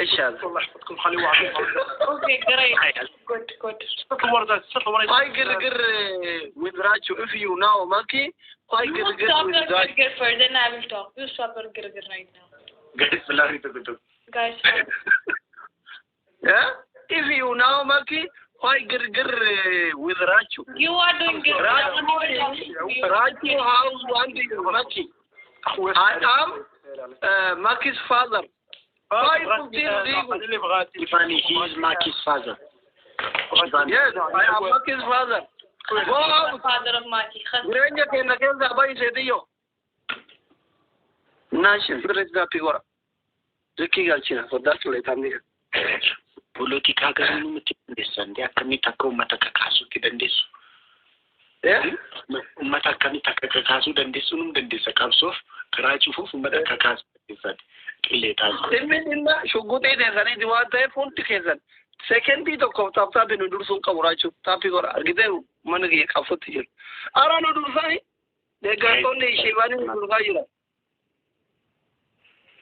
ايش هذا؟ الله يحفظكم خلي واحد. Okay, great. Good, good. ست الوردات ست الوردات. Why girgir with Rachu? If you know Maki, why You girgir stop with your Rachu? girgir first, then I will talk. You stop your girgir right now. Guys, flowerii tokko tokko. Guys, stop. Yeah? If you know Maki, why girgir with Rachu? You are doing girgir. I won't even talk to you. Rachu house want you, Maki. اخويا I am Maki's father. Why Rigo? اللي بغات. Tiffany, he is Maki's father. Tiffany. Yes, I am Maki's father. Go out. Father of Maki. Jireenya keenya keessa bahi seetiyyo. Naashin sirriitti gaaffii gora. Zikkii galchina foddaa qileetaan Polotikaa garuu namatti dandeessan akkamitti akka uummata kakaasuutti dandeessu. Uummata akkamitti akka kakaasuu dandeessu num dandeessa qabsoof karaa cufuuf uummata kakaasuu dandeessan qilleetaa. Dhimmi dhimma shugguxii teessaniiti waan ta'eef hundi keessan sekendii tokkoof taaptaappii nu dursuun qabu raachuu taappii gora argitee mana kiyya qabsutti jiru. Ara nu dursani deeggartoonni isheewanii nu dursaa jiran.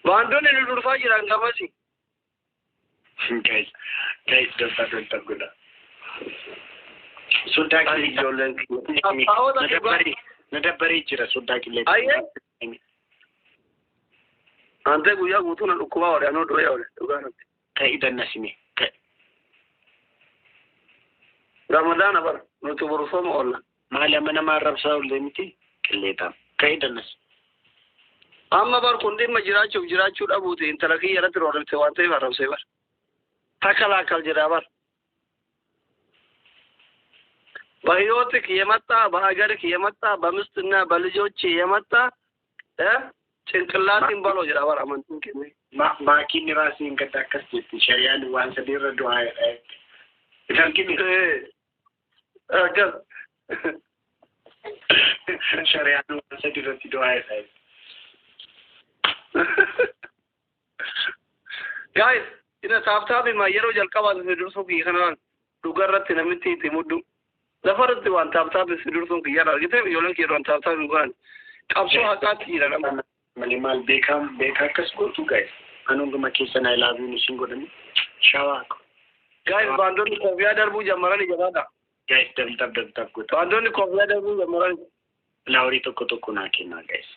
Baandonni nu dursaa jiran gamasi. Guys, guys, dabtaa dabtaa godha. Soddaa Ijoolleen qillee na dabbaree jira soddaa qillee. Ayyee. Ante guyyaa guutuu na dhukkubaa oole anoo du'ee oole dhugaa natti. Ka'i dannasime. Ramadaana bara nuti boru sooma oolla. Maali amma nama arrabsaa oolle miti qilleetaan. Ka'i dannas. Amma bar kun dhimma jiraachuuf jiraachuu dhabuuti intala kiyya irratti roorrifte waan ta'eef arrabsee bar. ተከላከል ጅራበር በህይወትህ የመጣ በሀገርህ የመጣ በምስትና በልጆች የመጣ ጭንቅላትን በሎ ጅራበር አመንቱን ከነ Maakiin raasiin gad akkas jetti shari'aan waan sadiirra du'aa jedha. Arginu akkas shari'aan waan sadiirratti du'aa jedha. Guys, ina taaptaapi ma yeroo jalqabaa si dursuu kiyya kanaan dhugarratti namitti itti muddu. Lafarratti waan taaptaapi si dursuun kiyya argite ijoolleen kiyya waan taaptaapi godhan qabsoo haqaatti jira nama. Malee maal beekaa beekaa akkas gootu guys. Ani hunduma keessan I love you isin godhani. Shawaa ko. Guys, baandonni koofiyaa darbuu jammarani jabaadha. Guys, double tap double tap godha. Baandonni koofiyaa darbuu jammarani. Flowerii tokko tokko naa kennaa guys.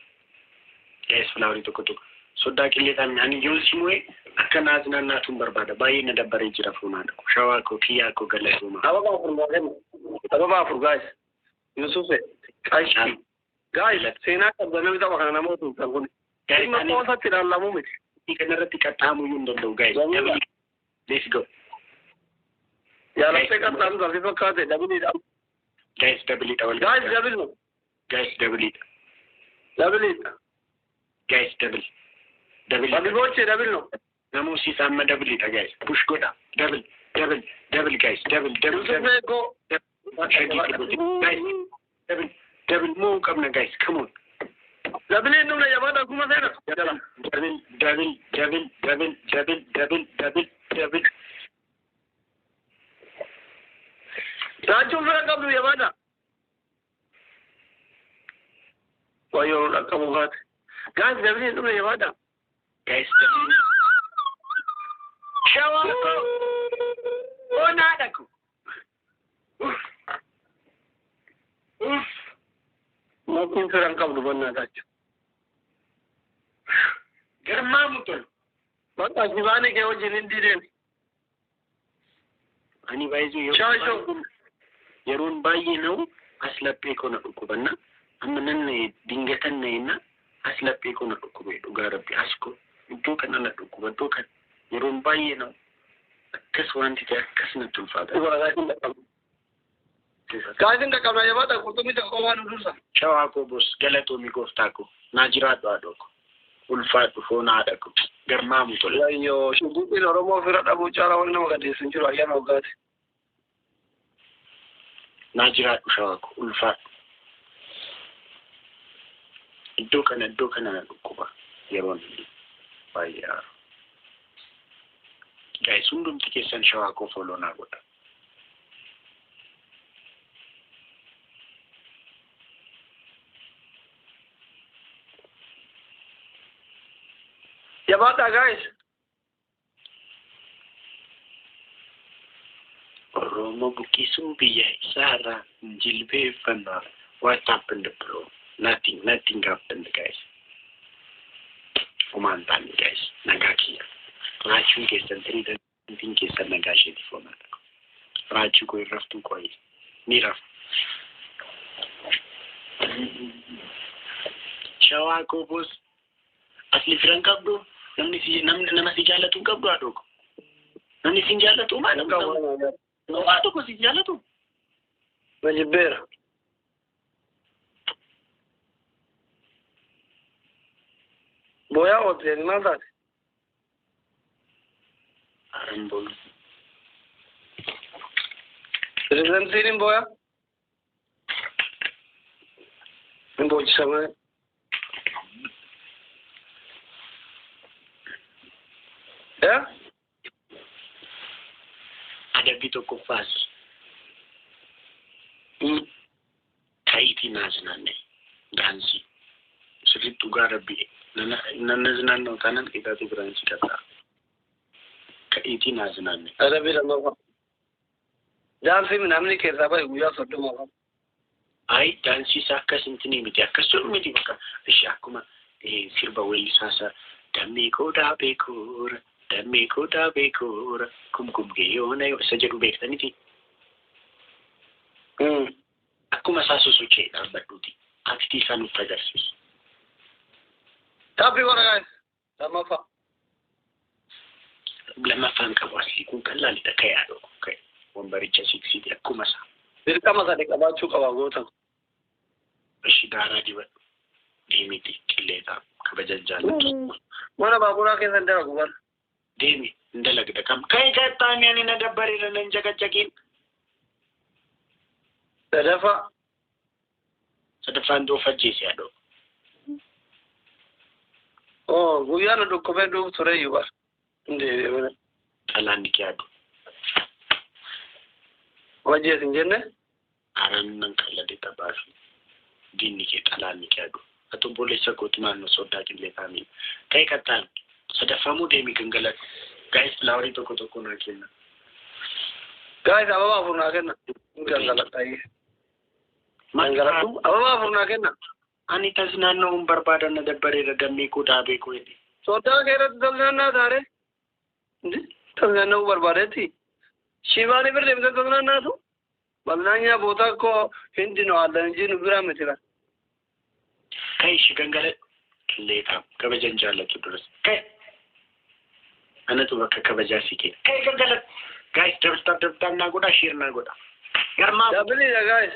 Guys, flowerii tokko tokko. Soddaa qilleetaan ani yoo si mo'e akka naasnaannaatuun barbaada. Baay'ee na dabbaree jira fuunaan. Shawaa koo kiyyaa koo galatooma. Ababa afur naa kenna. Ababa afur guys. Yusufe. Qashi. Guys, seenaa qabda namni tapha kana namoota hin kun. Guys, Dhimma ani qoosatti ilaalamuu miti. kanarratti qaxxaamuu hin danda'u guys. Jamiila. Let's go. Jaalattee qaxxaamu gaaffii fakkaate dabiliidha. Guys, double dha wal. Guys, double no. Guys, double dha. Dabiliidha. Guys, double. Double. Abiboche double no. Namoonni amma double dha guys. Push godha. Double, double, double guys. Double, double, double. Yusufee go. Guys, double, double moo qabna guys. Come on. Dabiliin dhumna jabaadha akkuma seena. Double, double, double, double, double, double, double, double, double. Raachuun fira qabdu jabaadha. Wayyoo dhaqqabu kaate. Guys, dabiliin dhumna jabaadha. Guys, double. Shawaa koo. Onaadha ko. Uff. Uff. Maatiin fira hin qabdu bannaa taachuu. Garmaamu tolu. Bakka sibaanii kee wajjin hin diideen. Ani baay'ee Shaashoo. yeroon baay'ee na'u as laphee koo na dhukkubanna. Amma nan na'e dingatan na'enna as laphee koo na dhukkube dhugaa rabbi as koo iddoo kana na dhukkuba iddoo kana yeroon baay'ee na'u akkas wanti ta'e akkas natti ulfaata. Gaasin dhaqqabna jabaadha qurxummii tokko qofaa nu dursa. Shawaa koo bos galatoomi gooftaa koo naa jiraadhu haadha koo ulfaadhu foon haadha koo garmaamu tola. Wayyoo shugguxiin Oromoo fira dhabuu caalaa wanni nama gaddeessu hin jiru ayyaana waggaati. Naa jiraadhu shawaa koo ulfaadhu. Iddoo kana na dhukkuba yeroon baay'ee aaru. Guys, hundumti keessan shawaa koo follow naa godha. Jabaadha guys. Oromoo buqqisuu biyya isaarraa hin jilbeeffannu. What happened, bro? Nothing, nothing happened, guys. Homaan taane, guys. Nagaa kiyya. Raachuun keessan tiriidantiin keessan nagaa isheetiif homaadha. Raachuu koo hin raftuu qoyi. Ni rafu. Shawaa koo boos. Asli firan qabdu, namni si namni nama si jaallatu hin qabdu, haadhoo ko. Namni si hin jaallatu maa namni waa tokko si jaallatu. Na jibbeera. Booyaa oolte maal taate? Aramboon. Pirezidantiin hin booyaa? Hin boochisama. Yaa? Adabbii tokkoffaas ka'iitii naasinaanne daansii sirriitti, dhugaa rabbii nanna zinaannoo taanaan qixaatii biraan si qaxxaa. Ka'iitii naasinaanne. Adabbii lammaffaa. Daansii namni keessaa bahe guyyaa 30 qaba. Ayi, daansii isaa akkas intinii miti, akkas jedhu miti, bakka ishee akkuma sirba weellisaa isaa "Dammee koo daabee koora, dammee koo daabee koora kumkum geeyoona" isa jedhu beektaniti. Akkuma isaa sosochee dhaabbadhuuti. Aktii isaa nutti agarsiisu. Taappii godha, guys. Lammaffaa. Lammaffaan qabu asii kun qal'aalidha, ka'ee haadhoo ka'e wambaricha siqsiiti akkuma isaa. Dirqama sadi qabaachuu qaba goota. Ishi daaraa dibadhu. Deemiti qilleexaa kabajan jaallattu. Mana baaburaa keessa hin dalagu bara. Deemi hin dalagda kam. Ka'ee qaxxaami, ani na dabbareera, nan jagajagiin. Sadaffaa. Sadaffaan doofa ajjeese, haadhoo. Oo, guyyaa na dhukkubee duuf ture iyyuu bara. Hin deebi'e mana. Xalaan kee haadhu. Wajjees hin jenne? Aran nan qalladee taphaa fi diinni kee xalaan kee haadhu. Ati obboleessa kooti naannoo soddaa qilleexaa miidha. Ka'ee qaxxaami. Sadaffaamuu deemi gangaladhu. Guys, flowerii tokko tokko naa kenna. Guys, ababaa 4 naa kenna. Hin gangaladha. Gangaladhu. Ababaa 4 naa kenna. Ani tas naannoo hin barbaadan, na dabbareera, dammee koo daabee koo jedhe. Soddaa kee irratti tasnaannaa taare? Tasnaanna'uu barbaadetti? Shibaanii bira deemtee tasnaannaatu? መዝናኛ ቦታ እኮ ህንድ ነው አለ እንጂ ኑብራ ምትላል። Ka'e ishee gangaladhu. Qilleexaa kabajan jaallatu duras. Ka'e. Anatu bakka kabajaa si kenna. Ka'e gangaladhu. Guys, double tap, double tap naa godha, share naa godha. Garmaa Double dha, guys.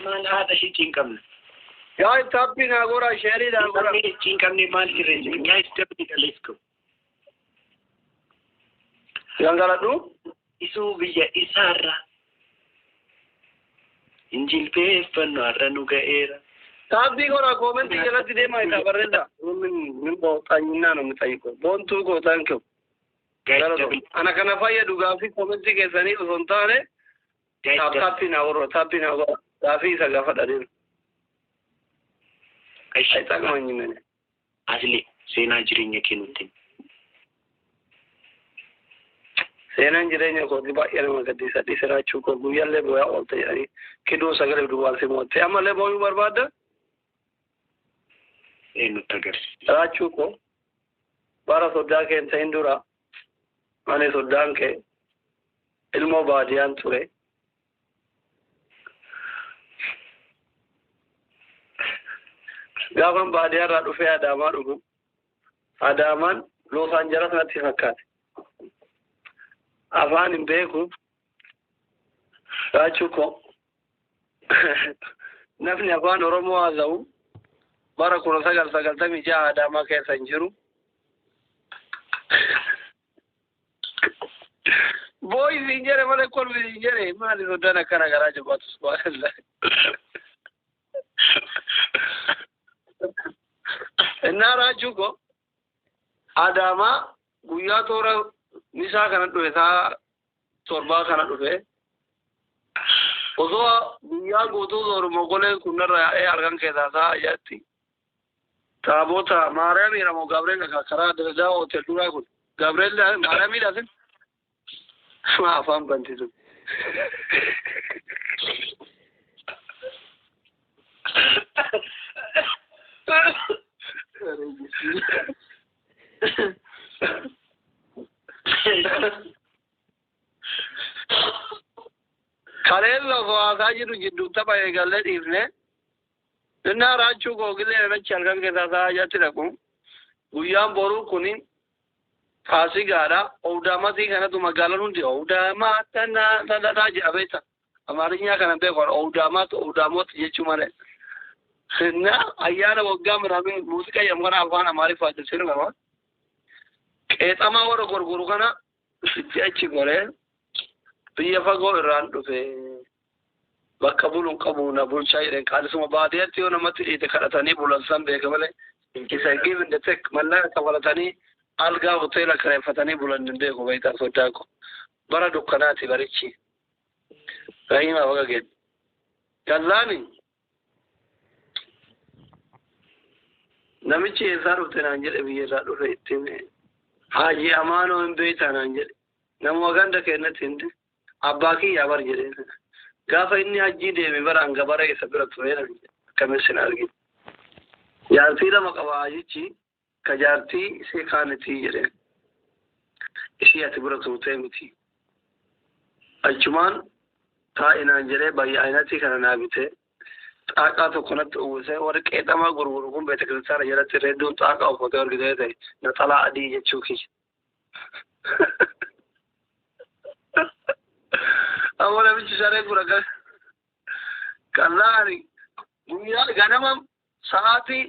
Maal haadha ishee cinqabne. Guys, taappii naa godha, sheerii naa godha. Cinqabne maal sirreessi. Guys, double dha, let's go. Gangaladhu. Isuu biyya isaarra. Hin jilbeeffannu, har'a nu ga'eera. Taappii godha, koomentii jalatti deemaa isaa barreessa. ምን ምን በወጣኝና ነው የምጠይቀው? ቦንቱ koo, thank you. Guys, double. Ana kana fayyadu gaafii koomentii keessanii osoo hin taane Guys, double. taappii naa godha, taappii naa godha, gaafii isa gaafadha deemu. አይጠቅመኝም እኔ። Asli seenaa jireenya kee nutti himi. Seenaan jireenya kooti baay'ee nama gaddisa. Dhiisiraachuu koo guyyaallee booyaa oolte jedhanii kiduu sagalee duwwaan si mootte. Ammallee booyuu barbaadda? Ee, nutti agarsiisi. Raachuu koo, bara soddaa kee hin ta'in dura ani soddaan kee ilmoo baadiyaan ture. Gaafan baadiyyaarraa dhufee Adaamaa dhufu, Adaamaan Los Angeles natti fakkaate. Afaan hin beeku. Raachuu koo, namni afaan Oromoo haasa'u bara 1996 Adaamaa keessa hin jiru. Booyi siin jedhe malee kolfi siin jedhe maali soddaan akkana garaa jabaatu, subhaanallah. Innaa raachuu koo, Adaamaa guyyaa toora misaa kana dhufe, saa 7 kana dhufe, osoo guyyaa guutuu sooruma goleen kunnarra yaa'ee halkan keessaa sa'a 6tti taabota Maariyaamiidha moo Gabriel karaa dalagaa hotel duraa kun Gabriel Maariyaamiidha sin maa afaan bantisu Kaleessa osoo haasaa jiru jidduu tapha eegallee dhiifne. Innaa raachuu koo gisee namichi halkan keessaa sa'a jatti dhaqu. Guyyaan boruu kuni faasigaadha. Owdaamatii kanatu magaalaan hundi owdaamaa tana tanataa jedha beekta. Amaarinyaa kana beeku owdaamaatu owdaamooti jechuu malee. Innaa ayyaana waggaa miraamii muuziqaa jedhamu kana afaan Amaariffaa jedhu qaba. Qeexamaa warra gurguru kana itti achi goree biyya fagoo irraan dhufe bakka buluun qabu na bulchaa jedheen qaalisuma baadiyyaatti yoo namatti dhiite kadhatanii bulan san beeka malee isa give and take mallaqa kafalatanii algaa hoteela kireeffatanii bulan hin beeku beektaa soddaa ko bara dukkanaati barichi rahiima baga geedde gallaani namichi eessaa dhufte naan jedhe biyya irraa dhufe itti hime Haaji Amaanoo hin beektaa naan jedhe namuma ganda keenyatti hinde abbaa kiyyaa bar jedhee gaafa inni hajjii deeme bara hanga bara isa bira ture naan jedhe akkamitti argine jaartii lama qaba haajichi ka jaartii isee kaanitii jedheen ishii ati bira turtee miti achumaan taa'inaan jedhee baay'inatti kana naa bitee xaaqaa tokko natti uwwisee warri qeexamaa gurguru kun beeta kiristaana jalatti hedduun xaaqaa uffatee argitee ta'e naxalaa adii jechuu kiyya. Ammoo namichi saree gura kallaani guyyaa ganama sa'aatii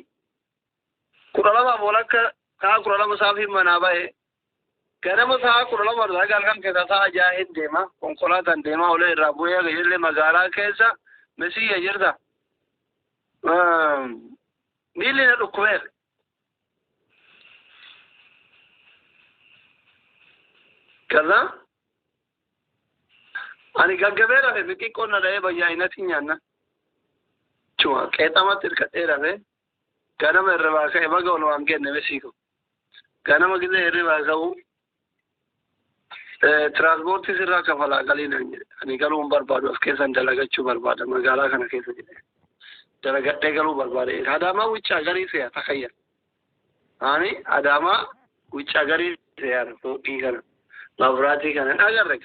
12:15 sa'a 12 saafii manaa ba'e ganama sa'a 12 irraa halkan keessa sa'a 6 deema konkolaataan deema olee irraa bu'ee gajellee magaalaa keessa mesiyya jirta. Miilli na dhukkubeera. Kaza ani gaggabee rafe miqii qonna dha'ee bayyaa'inatti nyaanna. Chuma qeexamatti hirkadhee rafe ganama hirribaa ka'e baga ol waan kenne mesiiko. Ganama gisee hirribaa ka'u tiraanspoortii sirraa kafalaa galii naan jedhe. Ani galuu hin barbaadu as keessan dalagachuu barbaada magaalaa kana keessa jedhe. Dalagadhee galuu barbaade. Adaamaa wuccaa garii se'a takayya. Ani Adaamaa wuccaa garii se'a fooqii kana mabraatii kana hin agarre.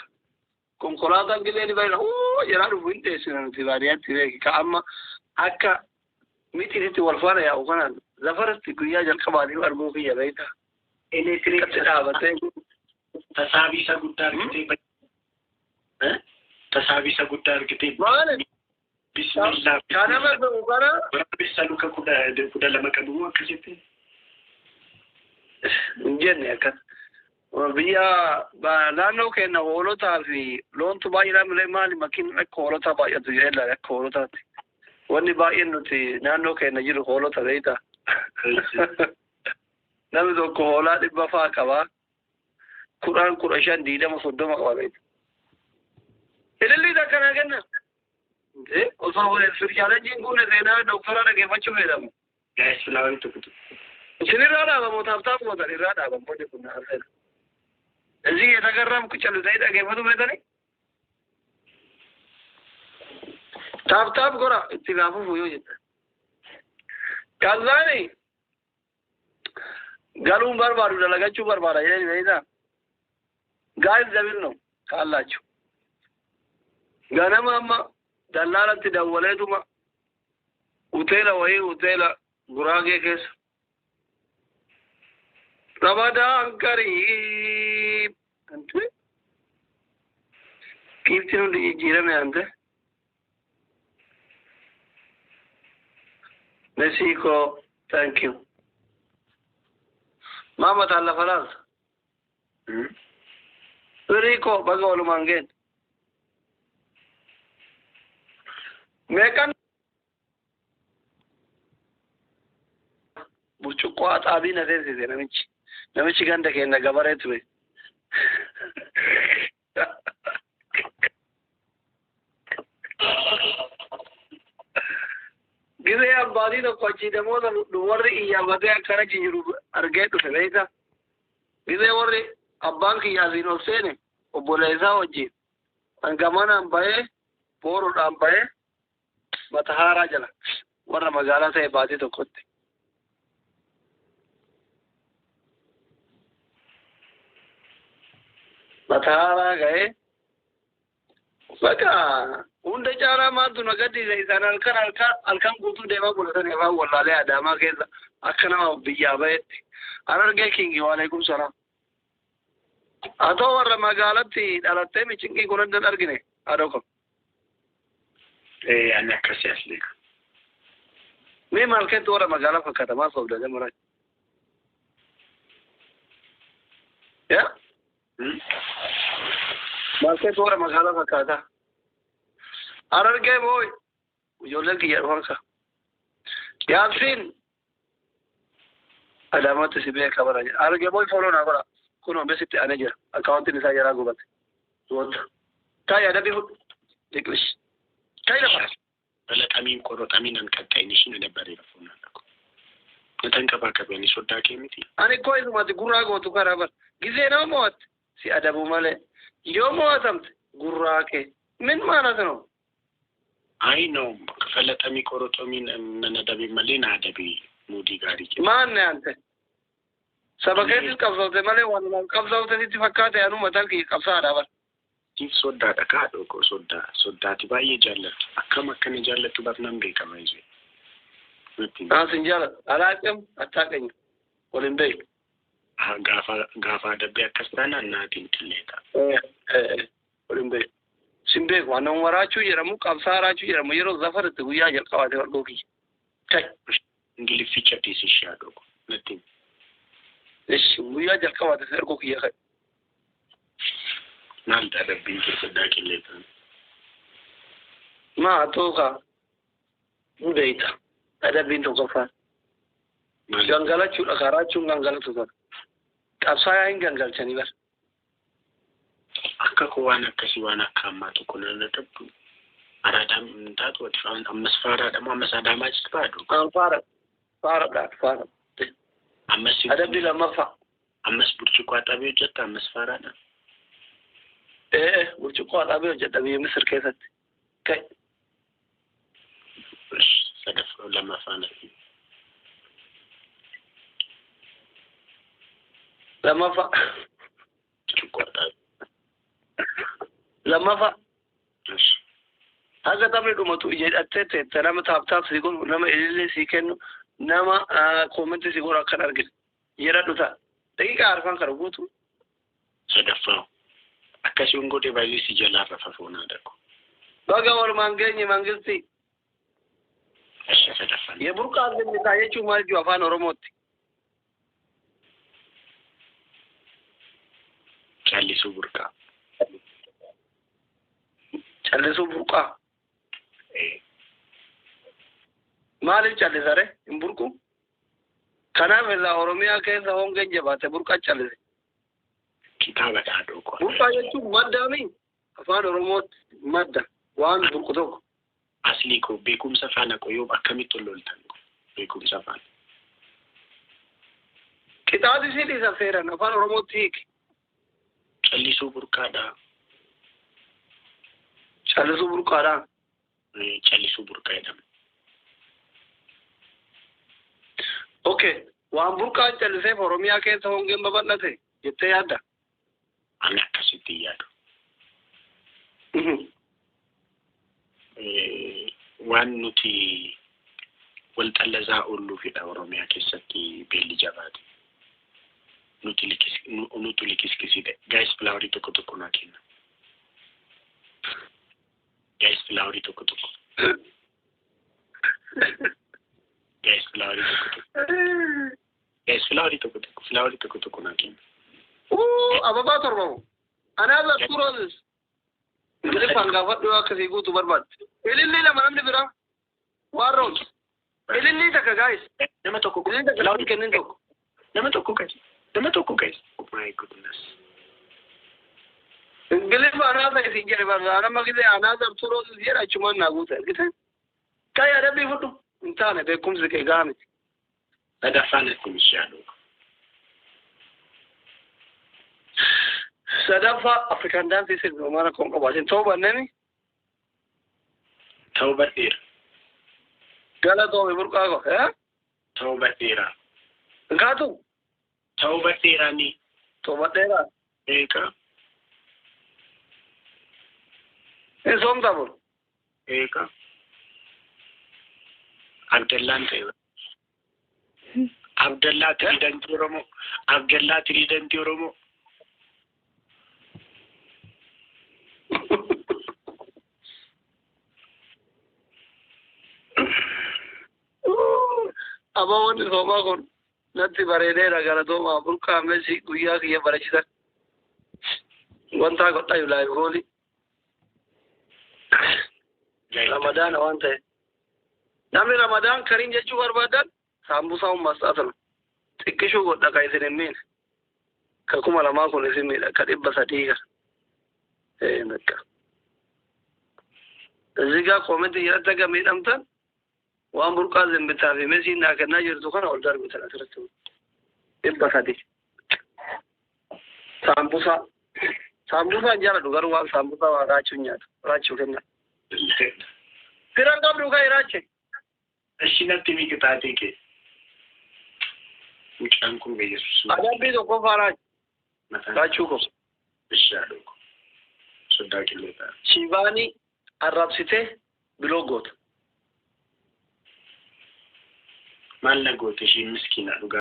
Konkolaataan gisee ni baay'ina oo jedhaa dhufu hin dheessina nuti baadiyyaatti beeki. Ka amma akka mixititti wal faana yaa'u kanaan lafarratti guyyaa jalqabaatiif arguu kiyya beekta. Elektiriik Akkatti dhaabatee tasaabii isa guddaa argitee tasaabii isa guddaa argitee maali? Bismillah. Kanama ta'u kana Waraabessa luka 12 qabu akkasitti. Hin jenne akkas. Biyya naannoo keenya hoolotaa fi loontu baay'eedhaan malee maali makiin akka hoolotaa baay'atu jedhee ilaale akka hoolotaatti. Wanni baay'een nuti naannoo keenya jiru hoolota beektaa. Namni tokko hoolaa 100 faa qabaa. 10, 15, 20, 30 qaba beektaa. Ilillii takkanaa kenna. Osoo chaalenjiin kun seenaa doktora dhaggeeffachuu fayyadamu. Gaa'es filaawarii tokko tokko. Isin irraa dhaabamu taaftaaf gootan irraa dhaabamu wanni kun hafeera. እዚህ የተገረምኩ ጨልጠኝ dhaggeeffatu beekani. Tap tap godha itti gaafuuf yoo jette. Kallaani galuun barbaadu dalagachuu barbaada jedhani beektaa. Guys double ነው ካላችሁ ganama amma dallaalatti dawwaleetuma hoteela wayii hoteela Guraagee keessa Ramadaan kariib ante kiiftiin hundi jijjiirame ante Mexico thank you maama taan lafa laalta firii koo baga walumaan geen meeqan burcuqqoo axaabii na seensise namichi ganda keenya gabaree ture. Gisee abbaatii tokko achii namoota warri iyyafatee akkana achi jiru argee dhufe beektaa. Gisee warri abbaan kiyya asiin ol seene obboleessaa wajjin Hangamanaan bahee booruudhaan bahee mata haaraa jala warra magaalaa ta'e baatii tokkotti. Mata haaraa ga'ee bakka hunda caalaa maaltu na gaddisa isaan halkan halkan halkan guutuu deemaa godhatanii afaan wallaalee Adaamaa keessa akka nama biyyaa bahetti. Harargee kingi waalaikum salaam. Atoo warra magaalatti dhalattee micinqii kun hin argine haadha koo. Ani akkasii as beeku. Mee maal keetti warra magaalaa fakkaata maal sobda jamara. Yaa? Maal keetti warra magaalaa fakkaata? Harargee booy ijoolleen kiyya dhufan ka. Yaasiin Adaamaatti si beeka bara jedha. Harargee booy follow naa godha. Kunoo besitti aanee jira. Akkaawuntiin isaa jalaa gubate. Wanta. Taa'ii adabbii fudhu. Liqlish. Taa'ii lafa. Balaxamiin qoroxamiin an qaxxayin ishiin adabbareera fuunaan dhaqu. Natankabaakabe ani soddaa kee miti. Ani koo isumatti gurraa gootu karaa bar. Gisee nama mo'atte si adabu malee. Yoo mo'atamte gurraa kee. Min ማለት ነው? አይ ነው ፈለጠሚ ቆሮጦሚን ነነደቤ malee na adabe muudii gaarii kenna. Maal ne ante? Saba keetis qabsoofte malee waan qabsoofte sitti fakkaate anuu mataan kiyya qabsaadha bar. Siif soddaadha kaa dhokoo soddaa soddaati baay'ee jaallattu akkam akkana jaallattu barnaan beekama ishee. Naasin jaalladha. Alaaqem attaaqenya. Waliin beeku. Gaafa gaafa adabbee akkas taanaan naatiin qilleeta. Waliin beeku. Sin beeku waan nama waraachuu jedhamu qabsaa raachuu jedhamu yeroo zafaritti guyyaa jalqabaate bargoo kiyya. Kai. Ingilifficha dhiisishee dhokoo natti. Ishi guyyaa jalqabaate ergoo kiyya kai. Maal adabbiin kee soddaa qilleeta? Maa tooka ni beeyta. Adabbiin tokkoffaan. Gangalachuudha karaachuun gangalatu sana. Qabsaa hin gangalchanii bar. Akka koo waan akkasii waan akka ammaa tokko nan adabdu. Araadaan hin taatu ati faan ammas faaraadha moo ammas adaamaa jirtu baadu? An faara. Faaradha faara. Ammas Adabbii lammaffaa. Ammas burcuqqoo axabee hojjetta ammas faaraadha. Ee burcuqqoo axabee hojjedha biyya Misir keessatti. Kai. Sadaffaa lammaffaa natti. Lammaffaa. Burcuqqoo axabee. Lammaffaa. Haga taphni dhumatu ija hidhattee teette nama taaptaap sii godhu nama ilillee sii kennu nama koomentii sii godhu akkan argine. Jedhadhu ta'a. Daqiiqaa arfan kana guutu. Sadaffaa. Akkasiin godhe baay'ee si jalaa rafa foonaa dhaqu. Baga walumaan geenye mangisti. Sadaffaa. Yeburqaa arganne jechuun maal jiru afaan Oromootti. Callisuu burqaa. Callisuu burqaa. Maaliif callisare? Hin burqu? Kanaaf irraa Oromiyaa keessa hongeen jabaate burqaa callise. Kitaaba dhaadhoo qofa. Burqaa jechuun maddaami. Afaan Oromootti madda waan burqu tokko. Aslii koo beekumsa faana qoyoo akkamitti ol loltan beekumsa faana. Qixaaxi si dhiisa seeran afaan Oromootti hiiki. Callisuu burqaadha. Callisuu burqaadha. Callisuu burqaa jedhama. Okay. Waan burqaa calliseef Oromiyaa keessa hongeen babal'ate jettee yaadda? Ani akkasitti yaadu. Waan nuti wal xallazaa oolluufidha Oromiyaa keessatti beelli jabaate. Nuti likiskisiidha. Gaayis filaawarii tokko tokko naa kenna. Gaayis filaawarii tokko tokko. Gaayis filaawarii tokko tokko. Gaayis filaawarii tokko tokko. Filaawarii tokko tokko naa kenna. Ababaa torbamu. Anaaf turoos. Ingiliffaan gaafadhu akkasii guutuu barbaadde. Ilillii lama namni biraa. Waan roos. Ilillii takka gaayis. Nama tokko. Ilillii takka namni kennin tokko. Nama tokko gaayis. Nama tokko gaayis. Oh my goodness. Ingiliffa anaasa isin jedhe barraa nama gisee anaasa turoos jedha achumaan naa guute argite. Kai adabbii fudhu. Hin taane beekumsi kee gahaa miti. Sadaffaan akkuma ishee haadhu. Sadaffaa Afrikaan daansii sirbi mana koon qabaatin ta'uu banneen. Ta'uu badheera. Galatoome burqaa ko. Ta'uu badheera. Nkaatu. Ta'uu badheeraa ni. Toobadheera. Eegaa. Hin soomta bor. Eegaa. Abdallaan ta'e. Abdallaa tiriidantii Oromoo. Abdallaa tiriidantii Oromoo. Abaa wanni soomaa kun natti bareedeera galatoomaa burqaa messi guyyaa kiyya bareechisan. Wanta godhaa live gooli. Ramadaana waan ta'e. Namni Ramadaan kariin jechuu barbaadan saambusaa ummaas ta'a. Xiqqishuu godha ka isin hin miine. Ka 2000 kun isin miidha ka 300 kan. በቃ እዚህ ጋር comment irratti akka miidhamtan waan burqaa zimbitaa fi mesii naa kennaa jirtu kana ol darbitan asirratti 300. Saambusaa. Saambusaa hin jaaladhu garuu waan saambusaa waa raachuu nyaatu raachuu kenna. Firan qabdu kan iraache. Ishi natti miqixaatee kee. Mucaan kun Yesuus. Adabbii tokkoffaa raachu. Raachuu ko. Ishi haadha ko. Soddaa qillee ta'a. Shivaanii arrabsitee biloo goota. Maal na goote ishiin miskiina dhugaa.